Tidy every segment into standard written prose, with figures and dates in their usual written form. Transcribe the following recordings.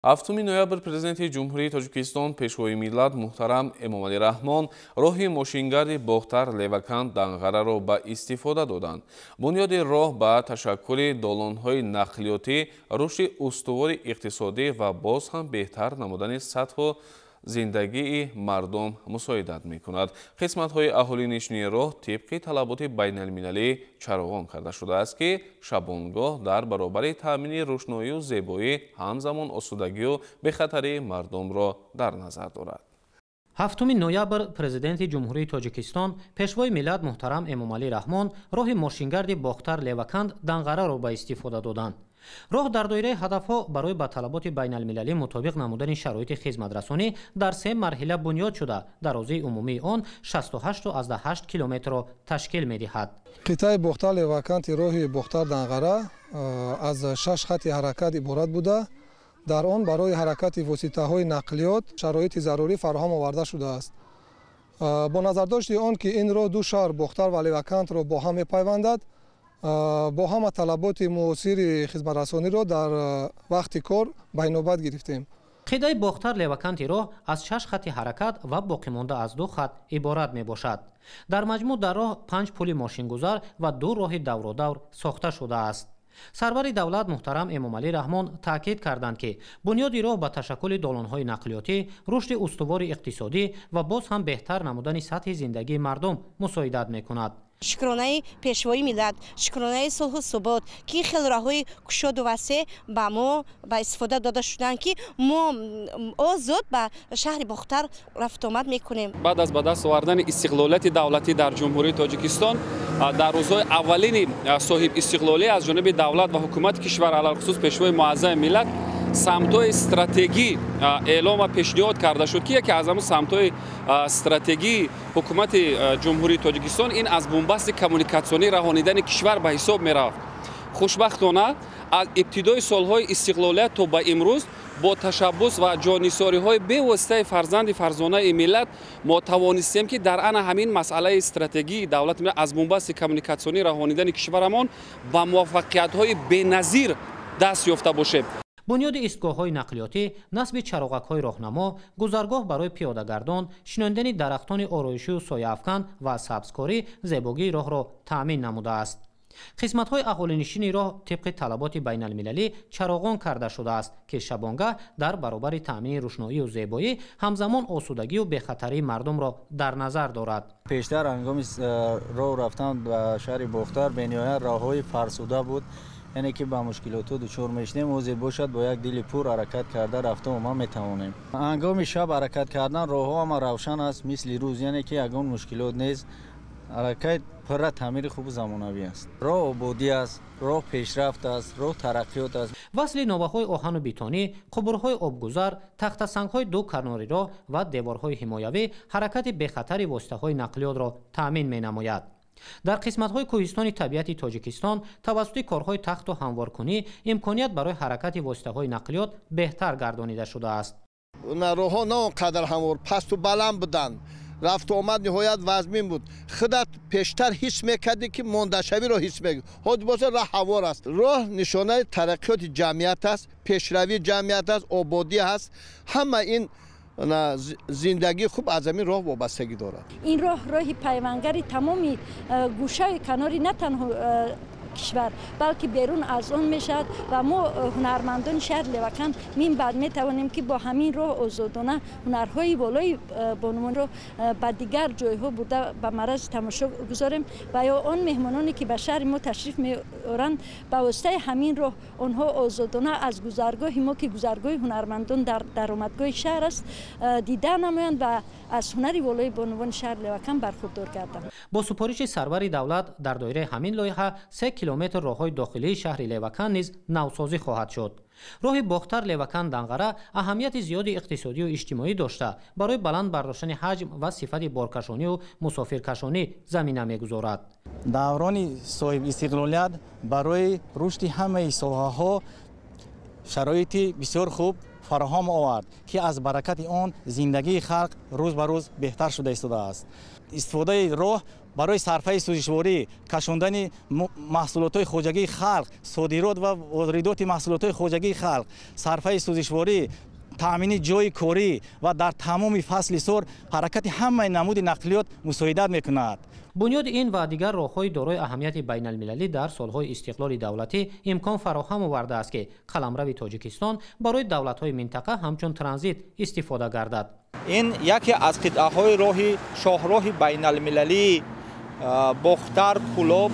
7 ноябр Президенти Ҷумҳурии Тоҷикистон, Пешвои миллат муҳтарам Эмомалӣ Раҳмон роҳи мошингарди Бохтар Леваканд Данғараро ба истифода доданд. Бунёди роҳ ба ташаккули долонҳои нақлиётӣ, рушди устувори иқтисодӣ ва боз ҳам беҳтар намудани сатҳу зиндагии мардум мусоидат мекунад. Қисматҳои аҳолинишини роҳ тибқи талаботи байналмилалӣ чароғон карда шудааст, ки шабонгоҳ дар баробари таъмини рӯшноию зебоӣ ҳамзамон осудагию бехатарии мардумро дар назар дорад. 7 ноябр Президенти Ҷумҳурии Тоҷикистон, Пешвои миллат муҳтарам Эмомалӣ Раҳмон роҳи мошингарди Бохтар Леваканд Данғараро ба истифода доданд. Роҳ дар доираи ҳадафҳо барои ба талаботи байналмилалӣ мутобиқ намудани шароити хизматрасонӣ дар се марҳила бунёд шуда, дарозии умумии он 68,8 километрро ташкил медиҳад. Қитъаи Бохтар Леваканти роҳи Бохтар Данғара аз 6 хати ҳаракат иборат буда, дар он барои ҳаракати воситаҳои нақлиёт шароити зарурӣ фароҳам оварда шудааст. Бо назардошти он ки ин роҳ ду шаҳр Бохтар ва Левакантро бо ҳам мепайвандад, бо ҳама талаботи муосири хизматрасониро дар вақти кор ба инобат гирифтем. Қитъаи Бохтар Леваканти роҳ аз 6 хати ҳаракат ва боқимонда аз 2 хат иборат мебошад. Дар маҷмӯъ дар роҳ 5 пули мошингузар ва 2 роҳи давродавр сохта шудааст. Сарвари давлат муҳтарам Эмомалӣ Раҳмон таъкид карданд, ки бунёди роҳ ба ташаккули долонҳои нақлиётӣ, рушди устувори иқтисодӣ ва боз ҳам беҳтар намудани сатҳи зиндагии мардум мусоидат мекунад. Шукронаи Пешвои миллат, шукронаи сулҳу субот, ки хел роҳҳои кушоду васеъ ба мо ба истифода дода шуданд, ки мо озод ба шаҳри Бохтар рафтуомад мекунем. Баъд аз ба даст овардани истиқлолияти давлатӣ дар Ҷумҳурии Тоҷикистон, дар рӯзҳои аввалини соҳиб истиқлолӣ аз ҷониби давлат ва ҳукумати кишвар, алалхусус Пешвои муаззами миллат, самтҳои стратегӣ эълом ва пешниҳод карда шуд, ки яке аз ҳамон самтҳои стратегии ҳукумати Ҷумҳурии Тоҷикистон ин аз бунбасти коммуникатсионӣ раҳонидани кишвар ба ҳисоб мерафт. Хушбахтона, аз ибтидои солҳои истиқлолият то ба имрӯз бо ташаббус ва ҷоннисориҳои бевоситаи фарзанди фарзонаи миллат мо тавонистем, ки дар ана ҳамин масъалаи стратегии давлати аз бунбасти коммуникатсионӣ раҳонидани кишварамон ба муваффақиятҳои беназир даст ёфта бошем. Бунёди истгоҳҳои нақлиётӣ, насби чароғакҳои роҳнамо, гузаргоҳ барои пиёдагардон, шинондани дарахтони ороишию сояафкан ва сабзкорӣ зебогии роҳро таъмин намудааст. Қисматҳои аҳолинишини роҳ тибқи талаботи байналмилалӣ чароғон карда шудааст, ки шабонгаҳ дар баробари таъмини рӯшноию зебоӣ ҳамзамон осудагию бехатарии мардумро дар назар дорад. Пештар ҳангоми роҳ рафтан ба шаҳри Бохтар бениҳоят роҳҳои фарсуда буд, яъне ки ба мушкилотҳо дучор мешудем. Ҳозир бошад, бо як дили пур ҳаракат карда рафта омад метавонем. Ҳангоми шаб ҳаракат кардан роҳҳо ҳама равшан аст, мисли рӯз, яъне ки ягон мушкилот нест. Ҳаракат пурра таъмири хубу замонавӣ аст. Роҳ ободӣ аст, роҳ пешрафт аст, роҳ тараққиёт аст. Васли новаҳои оҳану бетонӣ, қубурҳои обгузар, тахтасангҳои ду канори роҳ ва деворҳои ҳимоявӣ ҳаракати бехатари воситаҳои нақлиётро таъмин менамояд. Дар қисматҳои кӯҳистони табиати Тоҷикистон тавассути корҳои тахту ҳамворкунӣ имконият барои ҳаракати воситаҳои нақлиёт беҳтар гардонида шудааст. Роҳҳо на он қадар ҳамвор, пасту баланд буданд, рафту омад ниҳоят вазмин буд. Худат пештар ҳис мекардӣ, ки мондашавиро ҳис мекардӣ. Ҳозир бошад, роҳ ҳамвор аст. Роҳ нишонаи тараққиёти ҷамъият аст, пешравии ҷамъият аст, ободӣ аст. Ҳама ин зиндагии хуб аз ҳамин роҳ вобастагӣ дорад. Ин роҳ роҳи пайвангари тамоми гӯшаи канори на танҳо кишвар, балки берун аз он мешавад ва мо, ҳунармандони шаҳри Леваканд, мин баъд метавонем, ки бо ҳамин роҳ озодона ҳунарҳои волои бонувонро ба дигар ҷойҳо бурда ба маррази тамошо гузорем ва ё он меҳмононе, ки ба шаҳри мо ташриф меоранд, ба воситаи ҳамин роҳ онҳо озодона аз гузаргоҳи мо, ки гузаргоҳи ҳунармандон дар даромадгоҳи шаҳр аст, дида намоянд ва аз ҳунари волои бонувони шаҳри Леваканд бархурдор гарданд. Бо супориши сарвари давлат дар доираи ҳамин лоиҳа 3 километр роҳҳои дохилии шаҳри Леваканд низ навсозӣ хоҳад шуд. Роҳи Бохтар Леваканд Данғара аҳамияти зиёди иқтисодию иҷтимоӣ дошта, барои баланд бардоштани ҳаҷм ва сифати боркашонию мусофиркашонӣ замина мегузорад. Даврони соҳибистиқлолият барои рушди ҳамаи соҳаҳо Шароити бисёр хуб фароҳам овард, ки аз баракати он зиндагии халқ рӯз ба рӯз беҳтар шуда истодааст. Истифодаи роҳ барои сарфаи сӯзишворӣ, кашондани маҳсулотҳои хоҷагии халқ, содирот ва воридоти маҳсулотҳои хоҷагии халқ, сарфаи сӯзишворӣ, таъмини ҷойи корӣ ва дар тамоми фасли сол ҳаракати ҳамаи намуди нақлиёт мусоидат мекунад. Бунёди ин ва дигар роҳҳои дорои аҳамияти байналмилалӣ дар солҳои истиқлоли давлатӣ имкон фароҳам овардааст, ки қаламрави Тоҷикистон барои давлатҳои минтақа ҳамчун транзит истифода гардад. Ин яке аз қитъаҳои роҳи шоҳроҳи байналмилалии Бохтар, Кӯлоб,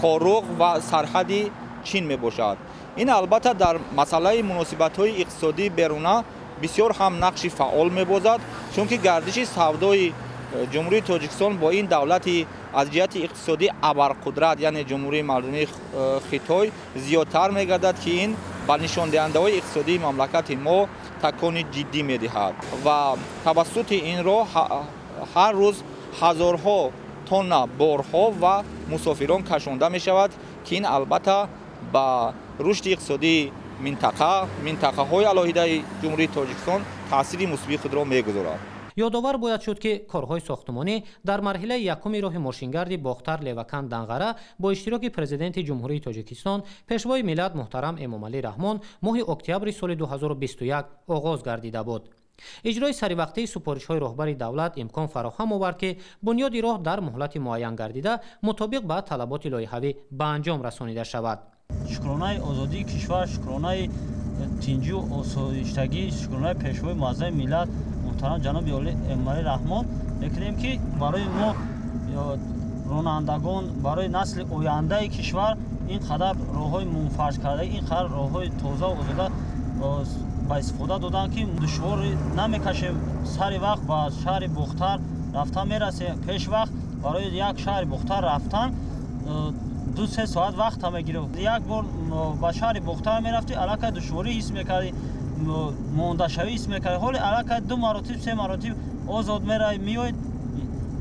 Хоруғ ва сарҳади Чин мебошад. Ин албатта дар масъалаи муносибатҳои иқтисодии беруна бисёр ҳам нақши фаъол мебозад, чунки гардиши савдои Ҷумҳурии Тоҷикистон бо ин давлати аз ҷиҳати иқтисодӣ абарқудрат, яъне Ҷумҳурии Мардумии Хитой, зиёдтар мегардад, ки ин ба нишондиҳандаҳои иқтисодии мамлакати мо такони ҷиддӣ медиҳад ва тавассути ин роҳ ҳар рӯз ҳазорҳо тонна борҳо ва мусофирон кашонда мешавад, ки ин албатта ба рушди иқтисодии минтақаҳои алоҳидаи Ҷумҳурии Тоҷикистон таъсири мусбии худро мегузорад. Ёдовар бояд шуд, ки корҳои сохтмонӣ дар марҳилаи якуми роҳи мошингарди Бохтар Леваканд Данғара бо иштироки Президенти Ҷумҳурии Тоҷикистон, Пешвои миллат муҳтарам Эмомалӣ Раҳмон моҳи октябри соли 2021 оғоз гардида буд. Иҷрои саривақтии супоришҳои роҳбари давлат имкон фароҳам овард, ки бунёди роҳ дар муҳлати муайян гардида мутобиқ ба талаботи лоиҳавӣ ба анҷом расонида шавад. Шукронаи озодии кишвар, шукронаи тинҷу осоиштагӣ, шукронаи Пешвои муаззами миллат муҳтарам ҷаноби олӣ Эмомалӣ Раҳмон мекунем, ки барои мо ронандагон, барои насли ояндаи кишвар ин қадар роҳҳои мунфарҷкарда, ин қадар роҳҳои тоза ва озода ба истифода доданд, ки душворӣ намекашем. Сари вақт ба шаҳри Бохтар рафта мерасем. Пеш вақт барои як шаҳри Бохтар рафтан 2-3 соат вақт мегирифт. Як бор ба шаҳри Бохтар мерафтӣ, аллакай душворӣ ҳис мекардӣ, мондашавӣ ҳис мекардӣ. Ҳоле аллакай 2 маротиб, 3 маротиб озод меравӣ, меоӣ,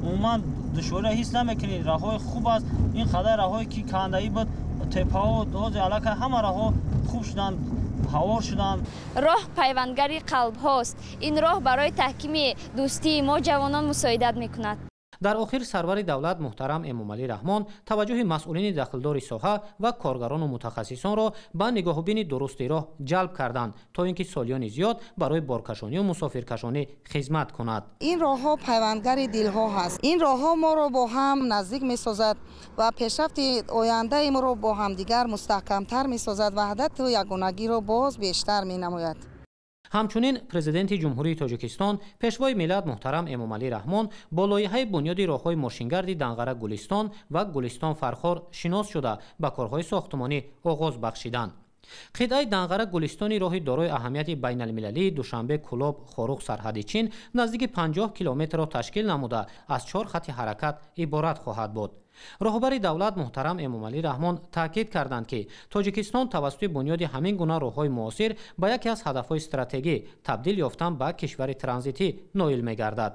умуман душвориро ҳис намекунӣ. Роҳҳои хуб аст. Ин қадар роҳҳое ки кандаӣ буд, теппаҳо, ҳозир аллакай ҳама роҳҳо хуб шуданд, ҳавор шуданд. Роҳ пайвандгари қалбҳост. Ин роҳ барои таҳкими дӯстии мо ҷавонон мусоидат мекунад. Дар охир сарвари давлат муҳтарам Эмомалӣ Раҳмон таваҷҷӯҳи масъулини дахлдори соҳа ва коргарону мутахассисонро ба нигоҳубини дурусти роҳ ҷалб карданд, то ин ки солиёни зиёд барои боркашонию мусофиркашонӣ хизмат кунад. Ин роҳҳо пайвандгари дилҳо ҳаст. Ин роҳҳо моро бо ҳам наздик месозад ва пешрафти ояндаи моро бо ҳамдигар мустаҳкамтар месозад, ваҳдату ягонагиро боз бештар менамояд. Ҳамчунин Президенти Ҷумҳурии Тоҷикистон, Пешвои миллат муҳтарам Эмомалӣ Раҳмон бо лоиҳаи бунёди роҳҳои мошингарди Данғара Гулистон ва Гулистон Фархор шинос шуда ба корҳои сохтмонӣ оғоз бахшиданд. Қитъаи Данғара Гулистони роҳи дорои аҳамияти байналмилалии Душанбе Кӯлоб Хоруғ сарҳади Чин наздики 50 километрро ташкил намуда аз 4 хати ҳаракат иборат хоҳад буд. Роҳбари давлат муҳтарам Эмомалӣ Раҳмон таъкид карданд, ки Тоҷикистон тавассути бунёди ҳамин гуна роҳҳои муосир ба яке аз ҳадафҳои стратегӣ табдил ёфтан ба кишвари транзитӣ ноил мегардад.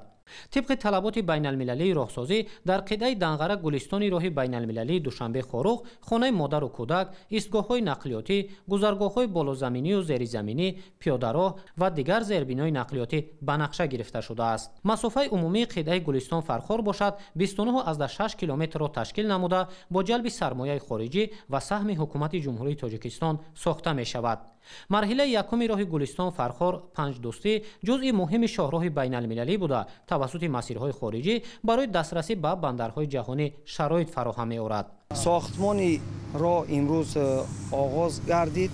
Тибқи талаботи байналмилалии роҳсозӣ дар қитъаи Данғара Гулистони роҳи байналмилалии Душанбе Хоруғ хонаи модару кӯдак, истгоҳҳои нақлиётӣ, гузаргоҳҳои болозаминию зеризаминӣ, пиёдароҳ ва дигар зербинои нақлиётӣ ба нақша гирифта шудааст. Масофаи умумии қитъаи Гулистон Фархор бошад 29,6 километрро ташкил намуда бо ҷалби сармояи хориҷӣ ва саҳми ҳукумати Ҷумҳурии Тоҷикистон сохта мешавад. Марҳилаи якуми роҳи Гулистон Фархор Панҷдӯстӣ ҷузъи муҳими шоҳроҳи байналмилалӣ буда тавассути масирҳои хориҷӣ барои дастрасӣ ба бандарҳои ҷаҳонӣ шароит фароҳам меорад. Сохтмони роҳ имрӯз оғоз гардид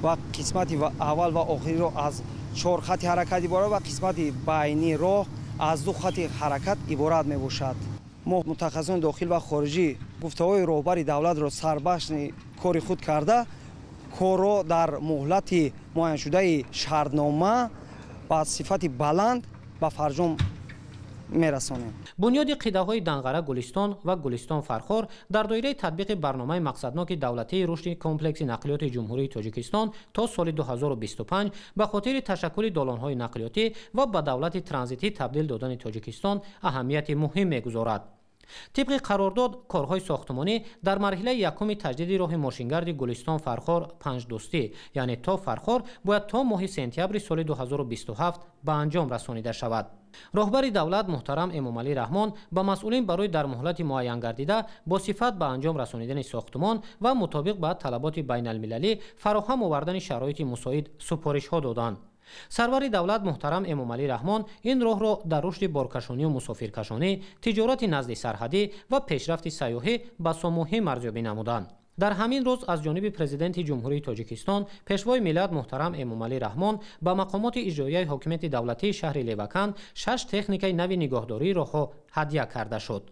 ва қисмати аввал ва охириро аз 4 хати ҳаракат иборат ва қисмати байни роҳ аз 2 хати ҳаракат иборат мебошад. Мо мутахассисони дохил ва хориҷӣ гуфтаҳои роҳбари давлатро сарбашни кори худ карда корро дар муҳлати муайяншудаи шартнома ба сифати баланд ба фарҷом мерасонем. Бунёди қитъаҳои Данғара Гулистон ва Гулистон Фархор дар доираи татбиқи барномаи мақсадноки давлатии рушди комплекси нақлиёти Ҷумҳурии Тоҷикистон то соли 2025 ба хотири ташаккули долонҳои нақлиётӣ ва ба давлати транзитӣ табдил додани Тоҷикистон аҳамияти муҳим мегузорад. Тибқи қарордод, корҳои сохтмонӣ дар марҳилаи якуми таҷдиди роҳи мошингарди Гулистон Фархор Панҷдӯстӣ, яъне то Фархор, бояд то моҳи сентябри соли 2027 ба анҷом расонида шавад. Роҳбари давлат муҳтарам Эмомалӣ Раҳмон ба масъулин барои дар муҳлати муайянгардида бо сифат ба анҷом расонидани сохтмон ва мутобиқ ба талаботи байналмилалӣ фароҳам овардани шароити мусоид супоришҳо доданд. Сарвари давлат муҳтарам Эмомалӣ Раҳмон ин роҳро дар рушди боркашонию мусофиркашонӣ, тиҷорати назди сарҳадӣ ва пешрафти сайёҳӣ басо муҳим арзёбӣ намуданд. Дар ҳамин рӯз аз ҷониби Президенти Ҷумҳурии Тоҷикистон, Пешвои миллат муҳтарам Эмомалӣ Раҳмон ба мақомоти иҷроияи ҳокимияти давлатии шаҳри Леваканд 6 техникаи нави нигоҳдории роҳҳо ҳадя карда шуд.